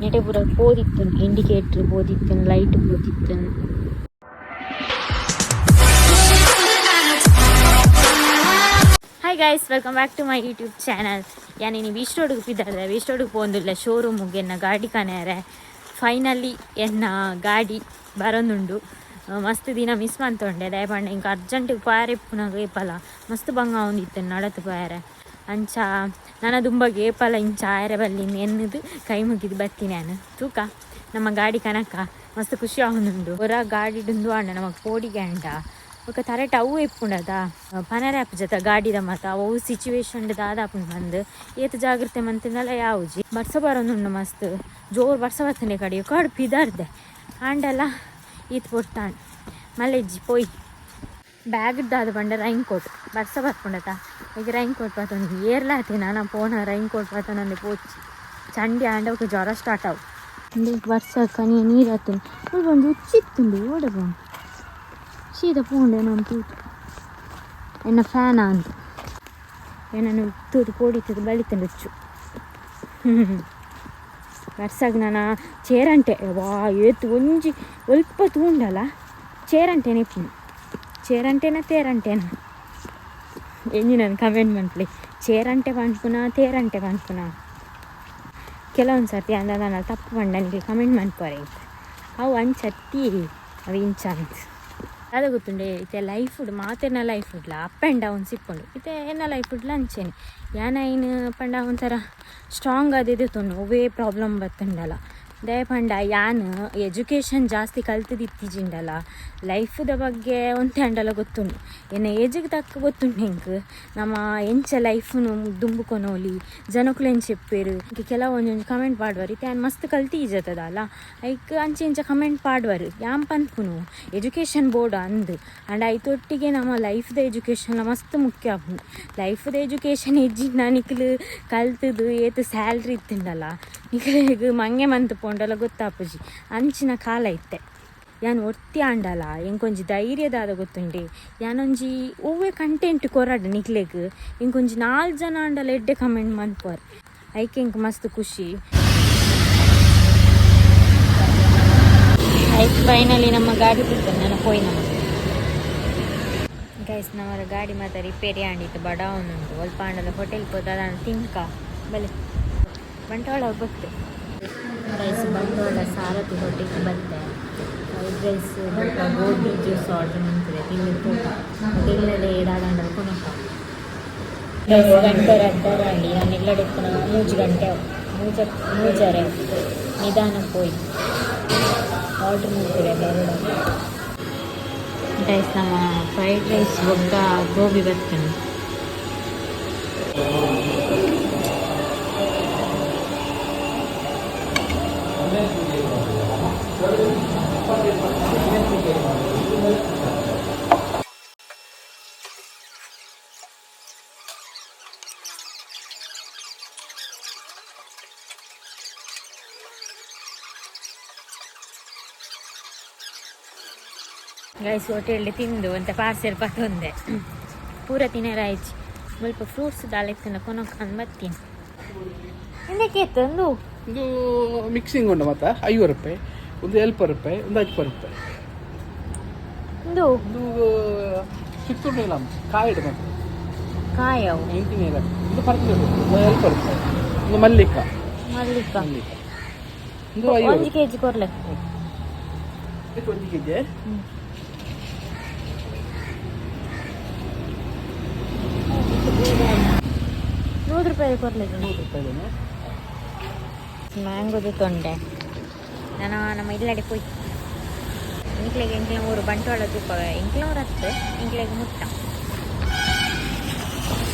ನೆಟೆ ಪೂರ ಪೋದಿತ್ತುಂಡು ಇಂಡಿಕೇಟರ್ ಪೋದಿತ್ತುಂಡು ಲೈಟ್ ಪೋದಿತ್ತುಂಡು. Hi guys, welcome back to my YouTube channel. ಯಾನ್ ಬೀಚ್ ರೋಡ್ಗೆ ಪಿದಾರ್ದೆ, ಬೀಚ್ ರೋಡ್ಗೆ ಪೋಂದುಲ್ಲ ಶೋರೂಮ್ಗೆ ಎನ್ನ ಗಾಡಿ ಕನೆಯರೆ. ಫೈನಲಿ ಎನ್ನ ಗಾಡಿ ಬರೊಂದುಂಡು. ಮಸ್ತ್ ದಿನ ಮಿಸ್ ಮಂತೊಂಡೆ, ದಾಯೆ ಪಂಡ ಇಂಕ್ ಅರ್ಜೆಂಟಿಗೆ ಪೋಯರೆ ಇಪ್ಪುನಗ ಏಪಲ ಮಸ್ತ್ ಬಂಗ ಆವೊಂದಿತ್ತು ನಡತ್ ಪೋಯರೆ. ಅಂಚ ನನ ದುಂಬಗ್ ಏಪಲ ಇಂಚ ಆಯರೆ ಬಲ್ಲಿ ಎನ್ನುದು ಕೈ ಮುಗಿದು ಬತ್ತೀನಿ ನಾನು. ತೂಕ, ನಮ್ಮ ಗಾಡಿ ಕನಕ ಮಸ್ತ್ ಖುಷಿ ಆವೊಂದುಂಡು. ಒರ ಗಾಡಿ ಆಂಡ ನಮಕ್ ಪೋಡಿಗೆ ಆಂಡ ಬೊಕ ತರೆಟ್ ಅವು ಇಪ್ಪುಂಡದ ಪನರೆ ಆಪುಜತ ಗಾಡಿದ ಮಾತ ಅವು ಸಿಚುವೇಶನ್ ದಾದ ಆಪುಂಡು ಪಂದ್ ಏತ್ ಜಾಗ್ರತೆ ಮಂತಿಂಡಲ ಯಾವುಜಿ. ಬರ್ಸ ಬರೊಂದುಂಡು, ಮಸ್ತ್ ಜೋರು ಬರ್ಸ ಬತ್ತುಂಡೆ. ಕಡೆ ಕಾಡು ಪಿದಾರ್ದೆ ಆಂಡಲ ಈತ್ ಪೊರ್ತಾಂಡ್ ಮಲ್ಲೆಜ್ಜಿ ಪೋಯಿ. ಬ್ಯಾಗ್ ದಾದ ಪಂಡ ರೈನ್ ಕೋಟ್. ಬರ್ಸ ಬರ್ಪುಂಡತ, ಈಗ ರೈನ್ ಕೋಟ್ ಪತೊಂದು ಏರ್ಲ ಆತಿನ ನಾ ಪೋನ ರೈನ್ ಕೋಟ್ ಪತೊಂದು ಪೋಚಿ. ಚಂಡಿ ಆಂಡ ಬೊಕ ಜ್ವರ ಸ್ಟಾರ್ಟ್ ಆವು. ಉಂದು ಬರ್ಸ ಕನಿಯ ನೀರು ಆತುಂಡು. ಮುಲ್ಪ ಒಂಜಿ ಉಚ್ಚಿತ್ತುಂಡು, ಓಡೆ ಪೋಂಡು? ಸೀದಾ ಪೋಂಡೆ ನಾನು ತೂತು ಎನ್ನ ಫ್ಯಾನ್ ಅಂದು ಏನನ್ನು ತೂತು ಪೋಡಿತ್ತದು ಬಳಿತುಂಡು ಉಚ್ಚು. ಬರ್ಸಾಗ ನಾನು ಚೇರಂಟೆ ವಾ ಏತ್ ಒಂಜಿ ಒಲ್ಪ ತೂಂಡಲ ಚೇರಂಟೆನೆ ಇಪ್ಪುನು. ಚೇರಂಟೆನ ತೇರಂಟೆನ ಎಂಜಿ ನಾನು ಕಮೆಂಟ್ ಮನ್ಪುಲೆ. ಚೇರಂಟೆ ಪನ್ಪುನ ತೇರಂಟೆ ಪನ್ಪುನ? ಕೆಲವೊಂದು ಸರ್ತಿ ಅಂದ ನಾನು ತಪ್ಪು ಪಂಡ ನಿಕ್ಲೆ ಕಮೆಂಟ್ ಮನ್ಪುವರೆ. ಅವು ಅಂಚತ್ತಿ, ಅವು ಇಂಚ ಅಂತ ದಾದ ಗೊತ್ತುಂಡೆ. ಇತ್ತೆ ಲೈಫುಡ್ ಮಾತೆರ್ನ ಲೈಫುಡ್ಲ ಅಪ್ ಆ್ಯಂಡ್ ಡೌನ್ಸ್ ಇಪ್ಪುಂಡು. ಇತ್ತೆ ಎನ್ನ ಲೈಫುಡ್ಲ ಅಂಚೆನೆ. ಯಾನ್ ಐನ್ ಪಂಡ ಒಂಥರ ಸ್ಟ್ರಾಂಗ್ ಆದಿದೆ ತೊನ್ನು ಒವ್ವೇ ಪ್ರಾಬ್ಲಮ್ ಬತ್ತುಂಡಲ. ದಾಯೆ ಪಂಡ ಯಾನ್ ಎಜುಕೇಷನ್ ಜಾಸ್ತಿ ಕಲ್ತುದಿತ್ತಿಜಿಂಡಲ ಲೈಫ್ದ ಬಗ್ಗೆ ಒಂತೆ ಆಂಡಲ ಗೊತ್ತುಂಡು. ಎನ್ನ ಏಜಿಗೆ ತಕ್ಕ ಗೊತ್ತುಂಡು ಎಂಕ್ ನಮ್ಮ ಎಂಚ ಲೈಫ್ನು ದುಂಬು ಕೊನೊಲಿ, ಜನಕುಲು ಎಂಚ ಇಪ್ಪೆರ್. ಕೆಲವು ಒಂಜೊಂಜಿ ಕಮೆಂಟ್ ಪಾಡುವರ್. ಇತ್ತೆ ಯಾನ್ ಮಸ್ತ್ ಕಲ್ತಿಜತದಲ್ಲ, ಐಕ್ ಅಂಚೆ ಇಂಚ ಕಮೆಂಟ್ ಪಾಡುವರ್. ಯಾನ್ ಪನ್ಪುನು ಎಜುಕೇಷನ್ ಬೋರ್ಡ್ ಅಂದ್ ಆಂಡ ಐತೊಟ್ಟಿಗೆ ನಮ್ಮ ಲೈಫ್ದ ಎಜುಕೇಷನ್ಲ ಮಸ್ತ್ ಮುಖ್ಯ ಆಪುಂಡು. ಲೈಫ್ದ ಎಜುಕೇಷನ್ ಇಜ್ಜಿಂಡ ನಿಕ್ಲು ಕಲ್ತುದು ಏತ್ ಸ್ಯಾಲ್ರಿ ಇತ್ತುಂಡಲ ನಿಕ್ಲೆಗ್ ಮಂಗೆ ಮಂತ್ ಪೋಂಡಲ ಗೊತ್ತಾಪುಜಿ. ಅಂಚಿನ ಕಾಲ ಇತ್ತೆ. ಯಾನ್ ಒರ್ತಿ ಆಂಡಲ ಎಂಕೊಂಜಿ ಧೈರ್ಯ ದಾದ ಗೊತ್ತುಂಡೆ? ಯಾನೊಂಜಿ ಒವ್ವೆ ಕಂಟೆಂಟ್ ಕೊರಡ್ ನಿಕ್ಲೆಗ್, ಎಂಕೊಂಜಿ ನಾಲ್ ಜನ ಆಂಡಲ ಎಡ್ಡೆ ಕಮೆಂಟ್ ಮನ್ಪುವರ್. ಐಕ್ ಎಂಕ್ ಮಸ್ತ್ ಖುಷಿ. ಐಕ್ ಫೈನಲಿ ನಮ್ಮ ಗಾಡಿ ಬಿಟ್ಟು ನಾನು ಪೋಯಿ ನಮ್ಮ. ಗೈಸ್, ನಮ್ಮರ ಗಾಡಿ ಮಾತ ರಿಪೇರಿ ಆಂಡಿತ್ತು, ಬಡ ಉಂಟು. ಒಲ್ಪ ಆಂಡಲ ಹೋಟೆಲ್ ಪೋದ ತಿನ್ಕ ಬಲೆ. ಬಂಟ್ವಾಳ ಬತ್ತೆ ಗೈಸ್, ಬಂಟ್ವಾಳ ಸಾರಥಿ ಹೋಟೆಲ್ ಬತ್ತೆ. ಫ್ರೈಡ್ ರೈಸ್ ಬೊಕ್ಕ ಗೋಬಿ ಜ್ಯೂಸ್ ಆರ್ಡರ್ ಮಂತಿದೆ. ತಿಂದು ತೂಕ, ಹೋಟೆಲ್ನಲ್ಲಿ ದಾದಾಂಡಲ ಕೊನೊಕ. ಗಂಟೆ ರಡ್ಡರ ಅಂಡಿ. ನಾನು ಇಲ್ಲಡೆ ಇಪ್ಪುನ 3 ಗಂಟೆ ಅವು ಮೂಜ ಮೂಜರೆ. ನಿಧಾನ ಪೋಯಿ ಆರ್ಡರ್ ಮಂತಿದೆ, ಬರೋಡ. ಗೈಸ್, ನಮ್ಮ ಫ್ರೈಡ್ ರೈಸ್ ಬೊಕ್ಕ ಗೋಬಿ ಬರ್ತೇನೆ. ಗೈಸ್, ಹೋಟೆಲ್ ತಿಂದು ಅಂತ ಪಾರ್ಸೆಲ್ ಪತ್ತೊಂದೆ. ಪೂರ ತಿನ್ನರ ಆಯ್ಚಿ. ಮುಲ್ಪ ಫ್ರೂಟ್ಸ್ ದಾಲ ಇತ್ತಂಡ ಕೊನೊಕ್ ಅಂದ್ ಬತ್ತೀನಿ. ಇಂದಕ್ಕೆ ಒಂದು ಇದು ಮಿಕ್ಸಿಂಗ್ ಉಂಟು ಮತ್ತೆ 50 ರೂಪಾಯಿ ಒಂದು, 70 ರೂಪಾಯಿ ಒಂದು, 50 ರೂಪಾಯಿ. ಇಂದು ಒಂದು 600 ಗ್ರಾಮ್ ಕಾಯಿಡು ಮತ್ತೆ. ಕಾಯವು? 19 ಗ್ರಾಮ್. ಇದು ಪರ್ಚೇಸ್ ಒಂದು 70 ರೂಪಾಯಿ. ಒಂದು ಮಲ್ಲಿಕ. ಮಲ್ಲಿಕ. ಮಲ್ಲಿಕ ಒಂದು ಒಂಜಿ 50. ಕೆಜಿ ಕೊರ್ಲೆ. ಇದು 1 ಕೆಜಿ. 100 ರೂಪಾಯಿ ಕೊರ್ಲೆ. 100 ರೂಪಾಯಿ. ಮ್ಯಾಂಗೋದು ತೊಂಡೆ. ನಾನು ನಮ್ಮ ಇಲ್ಲಡೆ ಪೋಯ್ ಇಂಕ್ಲೆಗೆ ಎಂಕ್ಲ ಊರು ಬಂಟ್ವಾಳ ತೂಪವೆ. ಎಂಕ್ಲೂರು ಹತ್ತು ಇಂಕ್ಲೆಗೆ ಮುಟ್ಟ.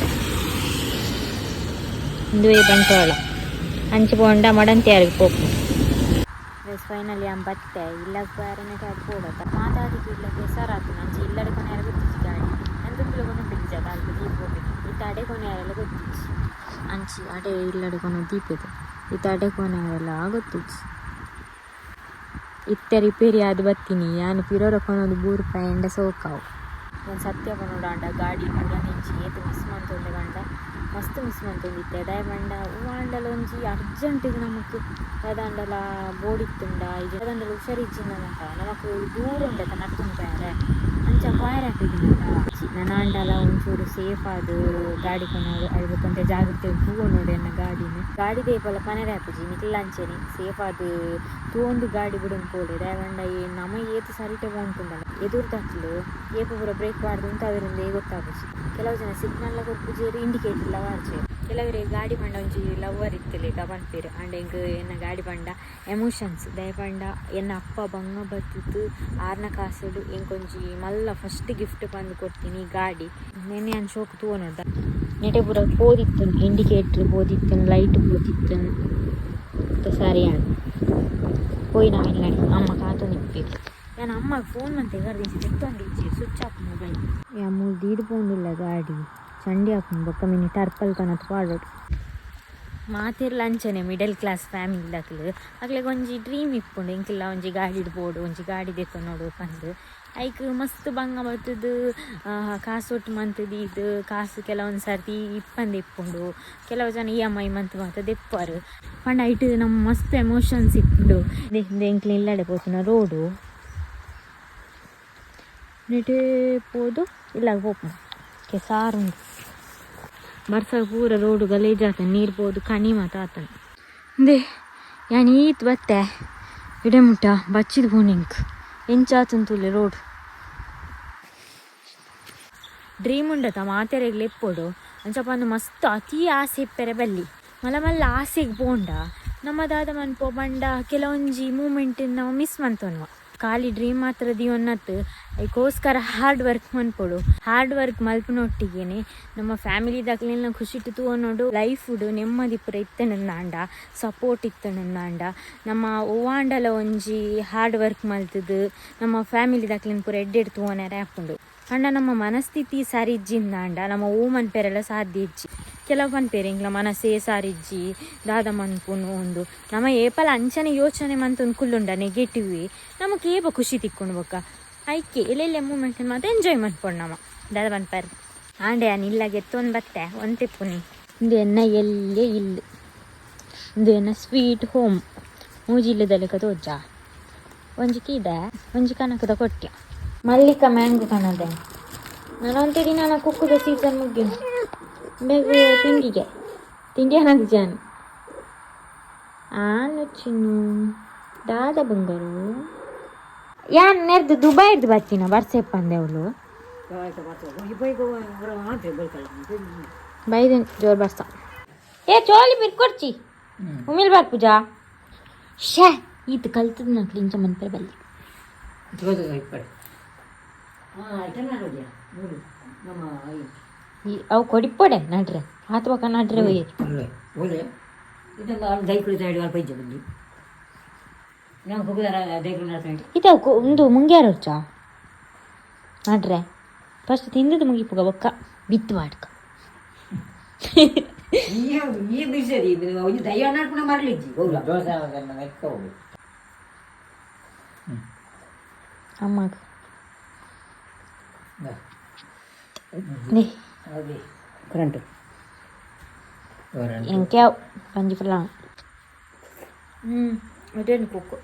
ಇಂದುವೇ ಬಂಟ್ವಾಳ. ಅಂಚೆ ಪೋಂಡ ಮಡಂತ್ಯಾರಿಗೆ ಪೋಪು. ಫೈನಲಿ ಆಂ ಬತ್ತೆ. ಇಲ್ಲ ಬಾರನೆ ಅದು ಪೋಡತ್ತ ಮಾತಾಡಿದ್ದು ಇಲ್ಲ, ಬೇಸರ ಆತು. ಅಂಚೆ ಇಲ್ಲಡೆ ಕೊನೆ ಯಾರು ಗೊತ್ತಿಜ್ಜಿ ಗಾಡಿ. ನಾನು ದುಂಬುಲ ಕೊನೆ ಬಿಜ್ಜದ ಅಲ್ಪ ದೀಪ ಹೋಗ್ಬೇಕು. ಇತ್ತ ಅಡೆ ಕೊನೆ ಯಾರೆಲ್ಲ ಗೊತ್ತಿಜ್ಜಿ. ಅಂಚಿ ಅಡೆ ಇಲ್ಲಡೆ ಕೊನೆ ದೀಪದ ಇತ್ತ ಅಡೆ ಕೊನೆ ಯಾರೆಲ್ಲ ಗೊತ್ತಿಜ್ಜಿ. ಇತ್ತೆ ರಿಪೇರಿ ಆದ್ ಬತ್ತೀನಿ. ಯಾನ್ ಪಿರೋರ ಕೊನೊಂದು ಬೂರು ರೂಪಾಯಿ ಎಂಡ ಸೋಕಾವು. ಒಂದು ಸತ್ಯ ಪನೊಡು ಆಂಡ ಗಾಡಿ ಪೂರ ನೆಂಚಿ ಏತ್ ಮಿಸ್ ಮಂತೊಂದೆ ಪಂಡ ಮಸ್ತ್ ಮಿಸ್ ಮಂತೊಂದಿತ್ತೆ. ದಾಯೆ ಪಂಡ ಹೂವಾಂಡಲ ಒಂಜಿ ಅರ್ಜೆಂಟಿಗೆ ನಮಕ್ ದಾದಾಂಡಲ ಬೋಡಿತ್ತುಂಡ ಇಜ್ಜಿ ದಾದಾಂಡಲ ಹುಷಾರಿಜ್ಜಿಂಡ ಮಾತ ನಮಕ್ ದೂರ ಉಂಡತ ನಡ್ತೊಂದು ಪೋಯೆರೆ ಅಂಚ ಪೋಯೆರೆ ಆಪಿಜಿಂಡ. ನನಾಂಡಲ ಒಂಚೂರು ಸೇಫ್ ಆದ್ ಗಾಡಿ ಕೊನೊಡು, ಅಯ್ ಬೊಕ ಜಾಗ್ರತೆ ತೂವೊನೊಡು ಎನ್ನ ಗಾಡಿನ್. ಗಾಡಿ ದೇಪಲ ಪನೆರೆ ಆಪುಜಿ ನಿಕುಲ ಅಂಚೆನೆ ಸೇಫ್ ಆದ್ ತೂವೊಂದು ಗಾಡಿ ಬುಡೊಂದು ಪೋಲೆ. ದಾಯೆ ಪಂಡ ನಮ ಏತ್ ಸರಿಟೆ ಪೋವೊಂತುಂಡಲ ಎದುರುದಕ್ಲು ಏಪ ಪೂರ ಬ್ರೇಕ್ ಪಾಡ್ದ್ ಉಂತಾವೆರುಂದೇ ಗೊತ್ತಾಪುಜಿ. ಕೆಲವು ಜನ ಸಿಗ್ನಲ್ ಕೊರ್ಪುಜೆರ್, ಇಂಡಿಕೇಟರ್ ಲ ಪಾಡ್ಜೆರ್. ಕೆಲವರಿಗೆ ಗಾಡಿ ಪಂಡ ಒಂಜಿ ಲವ್ವರ್ ಇತ್ತುಲೆಕ ಪನ್ಪೆರ್. ಆಂಡ ಎಂಕ್ ಎನ್ನ ಗಾಡಿ ಪಂಡ ಎಮೋಷನ್ಸ್. ದಾಯೆ ಪಂಡ ಎನ್ನ ಅಪ್ಪ ಬಂಗ ಬತ್ತುದು ಆರ್ನ ಕಾಸುಡು ಎಂಕೊಂಜಿ ಮಲ್ಲ ಫಸ್ಟ್ ಗಿಫ್ಟ್ ಪಂದ್ ಕೊರ್ತೀನಿ ಗಾಡಿ. ನೆನ್ನೆ ಯಾನ್ ಶೋಕು ತೂವೊನೊಡು ನೆಟೆ ಪೂರ ಪೋದಿತ್ತುಂಡು, ಇಂಡಿಕೇಟರ್ ಪೋದಿತ್ತುಂಡು, ಲೈಟ್ ಪೋದಿತ್ತುಂಡು, ಸರಿ ಆಂಡ್ ಪೋಯಿನ ಇಲ್ಲಡೆ ಅಮ್ಮ ಕಾತೊಂದಿಪ್ಪೆರ್. ಯಾನ್ ಅಮ್ಮಗ್ ಫೋನ್ ಮಂತೆ ಕರ್ದಿಂಚಿ ದೆತ್ತೊಂದಿಜ್ಜಿ, switch off mobile. ಯಾ ಮೂಲು ದೀದ್ ಪೋಂಡುಲ್ಲ ಗಾಡಿ ಚಂಡಿ ಆಪುಂಡು ಬೊಕ್ಕ ಮಿನಿ ಟರ್ಪಲ್ ಕನತ್ ಪಾಡೊಡು. ಮಾತೆರ್ಲ ಅಂಚನೆ ಮಿಡಲ್ ಕ್ಲಾಸ್ ಫ್ಯಾಮಿಲಿದಕ್ಲು ಅಕ್ಲೆಗ್ ಒಂಜಿ ಡ್ರೀಮ್ ಇಪ್ಪುಂಡು, ಎಂಕಲ್ಲ ಒಂಜಿ ಗಾಡಿಡ್ ಪೋಡು, ಒಂಜಿ ಗಾಡಿ ದೆತ್ತೊನೊಡು ಪಂದ್. ಐಕ್ ಮಸ್ತ್ ಬಂಗ ಬತ್ತುದು ಕಾಸು ಒಟ್ಟು ಮಂತ್ ದೀದ್ ಕಾಸು ಕೆಲವೊಂದು ಸರ್ತಿ ಇಪ್ಪಂದೆ ಇಪ್ಪುಂಡು. ಕೆಲವು ಜನ ಇ ಎಮ್ ಐ ಮಂತ್ ಮಾತ ದೆಪ್ಪರು. ಪಂಡ ಐಟ್ ನಮ್ಮ ಮಸ್ತ್ ಎಮೋಷನ್ಸ್ ಇಪ್ಪುಂಡು. ಎಂಕ್ಲೆ ಇಲ್ಲಡೆ ಪೋತುನ ರೋಡು ನೆಟೆ ಪೋದು ಇಲ್ಲಾಗ ಪೋಪುಂಡು. ಕೆಸಾರುಂಡು ಬರ್ಸ ಪೂರ ರೋಡು ಗಲೀಜಾತ, ನೀರು ಪೋದು ಕಣಿ ಮಾತ ಆತನ. ಇಂದೆ ಯಾನ್ ಈತ್ ಬತ್ತೆ ಇಡೆ ಮುಟ್ಟ ಬಚ್ಚಿದ್ ಪೋನಿಂಕ್ ಎಂಚಾತುಂತುಲೆ ರೋಡ್. ಡ್ರೀಮ್ ಉಂಡತ ಮಾತೆರೆಗ್ಲ ಇಪ್ಪೊಡು. ಅಂಚ ಪಂದ್ ಮಸ್ತ್ ಅತಿ ಆಸೆ ಇಪ್ಪೆರೆ ಬಲ್ಲಿ. ಮಲ್ಲ ಮಲ್ಲ ಆಸೆಗೆ ಪೋಂಡ ನಮ್ಮ ದಾದ ಮನ್ಪೋ ಪಂಡ ಕೆಲವೊಂಜಿ ಮೂಮೆಂಟ್ ನಾವು ಮಿಸ್ ಮಂತೊನ್ವ. ಖಾಲಿ ಡ್ರೀಮ್ ಮಾತ್ರ ದೀವೊನ್ನತ್, ಐಕೋಸ್ಕರ ಹಾರ್ಡ್ ವರ್ಕ್ ಮನ್ಪೊಡು. ಹಾರ್ಡ್ ವರ್ಕ್ ಮಲ್ಪುನೊಟ್ಟಿಗೆನೆ ನಮ್ಮ ಫ್ಯಾಮಿಲಿದಕ್ಲೆನ ಖುಷಿಟ್ ತೂವೊನೊಡು. ಲೈಫುಡು ನೆಮ್ಮದಿ ಪೂರ ಇತ್ತುಂಡಾಂಡ, ಸಪೋರ್ಟ್ ಇತ್ತುಂಡಾಂಡ, ನಮ್ಮ ಒವ್ವಾಂಡಲ ಒಂಜಿ ಹಾರ್ಡ್ ವರ್ಕ್ ಮಲ್ತುದು ನಮ್ಮ ಫ್ಯಾಮಿಲಿದಕ್ಲೆನ ಪೂರ ಎಡ್ಡೆಡ್ ತೂವೊನೆರೆ ಆಪುಂಡು. ಪಂಡ ನಮ್ಮ ಮನಸ್ಥಿತಿ ಸರಿ ಇಜ್ಜಿಂದಾಂಡ ನಮ್ಮ ಓ ಮನ್ಪೆರೆಲ ಸಾಧ್ಯ ಇಜ್ಜಿ. ಕೆಲವು ಪನ್ಪೆರ್ ಎಂಕ್ಲ ಮನಸ್ಸೇ ಸಾರಿಜ್ಜಿ ದಾದ ಮನ್ಪುನು ಉಂದು. ನಮ್ಮ ಏಪಲ ಅಂಚನೆ ಯೋಚನೆ ಮಂತೊಂದು ಕುಲ್ಲುಂಡ ನೆಗೆಟಿವ್ ನಮಕ್ ಏಪ ಖುಷಿ ತಿಕ್ಕೊಂಡು ಬೊಕ್ಕ? ಐಕೆ ಎಲ್ಲೆಲ್ಲೆ ಮೂಮೆಂಟ್ ಮಾತ್ರ ಎಂಜಾಯ್ ಮನ್ಪೊಡು ನಮ. ದಾದ ಪನ್ಪರ್? ಆಂಡೆ ಯಾನ್ ಇಲ್ಲಗೆ ಎತ್ತೊಂದು ಬತ್ತೆ ಒಂತೆಪ್ಪುನಿ. ಉಂದು ಎನ್ನ ಎಲ್ಲೆ ಇಲ್ಲು, ಉಂದು ಎನ್ನ ಸ್ವೀಟ್ ಹೋಮ್. ಮೂಜಿ ಇಲ್ಲದ ತೋಜ, ಒಂಜಿ ಕೀದೆ, ಒಂಜಿ ಕನಕದ ಕೊಟ್ಯ. ಮಲ್ಲಿಕ ಮ್ಯಾಂಗೋ ಕನದೆ. ನಾನು ಒಂತೆ ದಿನ ಕುಕ್ಕುದ ಸೀಸನ್ ಮುಗ್ಯು ಬೇಗ ತಿಂಡಿಗೆ ತಿಂಡಿ ಅನ್ನೋದು ಜಾನ್ ಆನು ಚಿನ್ನು ದಾದ ಬಂಗಾರು. ಯಾನ್ ನೆರ್ದು ದುಬೈರ್ದು ಬತ್ತಿನ ಬರ್ಸೆಪ್ಪಂದೆ ಅವಳು ಬೈದನ್ ಜೋರ್ ಬರ್ಸ. ಏ ಚೋಲಿ ಬಿರ್ಕೊಡ್ಚಿ ಉಮಿಲ್ ಬಾರ್ ಪೂಜಾ. ಶೇ ಈತ ಕಲ್ತದ ನಕ್ಲು ಇಂಚ ಮನ್ಪರೆ ಬಲ್ಲಿ. ಅವು ಕೊಡಿಪೊಡೆ ನಡ್ರೆ ಆತ್ ಬೊಕ ನಡ್ರೆ ಒಯ್ಯೆರ್. ಇತ್ತೆ ಅವು ಉಂದು ಮುಂಗ್ಯಾರ ಉಚ್ಚ ನಡ್ರೆ. ಫಸ್ಟ್ ತಿಂದದ್ದು ಮುಗಿಪುಗ ಬೊಕ್ಕ ಬಿತ್ತು ವಾಡ್ಕ. ಅಮ್ಮಗ ಕರೆಂಟ್. ಎಂಕ್ಯಾವ್ ಪಂಜಿ ಫುಲ್ಲ. ಹ್ಞೂ ಅದೇನು ಕುಕ್ಕು.